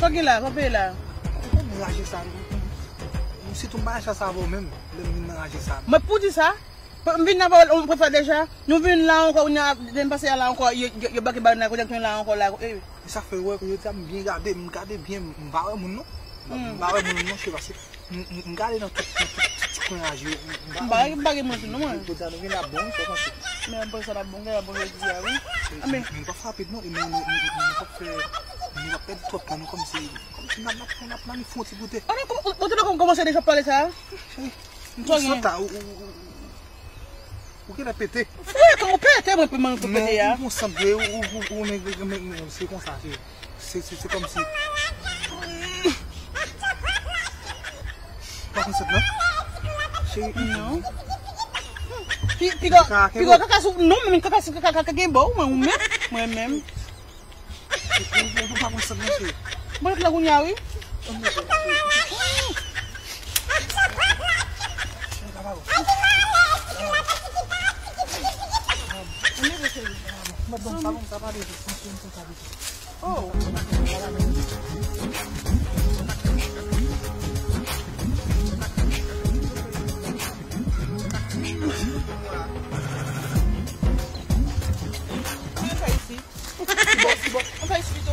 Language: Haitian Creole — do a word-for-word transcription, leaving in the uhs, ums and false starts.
Ki la, pa peye la. Ou konn raje sa, m, m, m, sitou m pa nan chans avè w menm, lè m vin nan raje sa. Mwen pou di sa, m vin nan pawòl, on fwa deja, nou vin la ankò, kounye a, lè m pase a la ankò, yo, yo, yo bake bann la, kounye a nou la ankò la. E sa fè wè, kounye a m byen gade, m gade byen, m pa wè moun non. M pa wè moun non, se paske m, m, m gade nan tout, nan tout ti, ti kwen a je, m pa wè. M pa gen manti non, mwen. Kounye a nou vin la bon, sa panse. Men mwen panse sa la bon, gen la bon jodi a, wi. Men pa frape non, e nou, nou, nou, nou, nou pa fè, nou pa pèdi twòp tan, nou kòmsi, kòmsi n ap, n ap, n ap, n ap fè yon ti goute. Ou te kòmanse deja pale sa? Cheri, m sot la, ou, ou, ou, ou genlè pete. Fou, kan ou pete, mwen pou mwen pou pete a. Non, ou gon sant vre, ou, ou, ou, ou, men, men, men, se konsa, se, se, se, se kòmsi. Pa konn sant non. Cheri, non. Pi, pi gwo, pi gwo kaka sou, non, men kaka sou, kaka, kaka gen bò, mwen, ou menm, mwen menm. Ou, ou, ou pa konn sant non, cheri. Mwen la kounye a, wi. Ann fè isi. Ki bò, ki bò? Ann fè isi.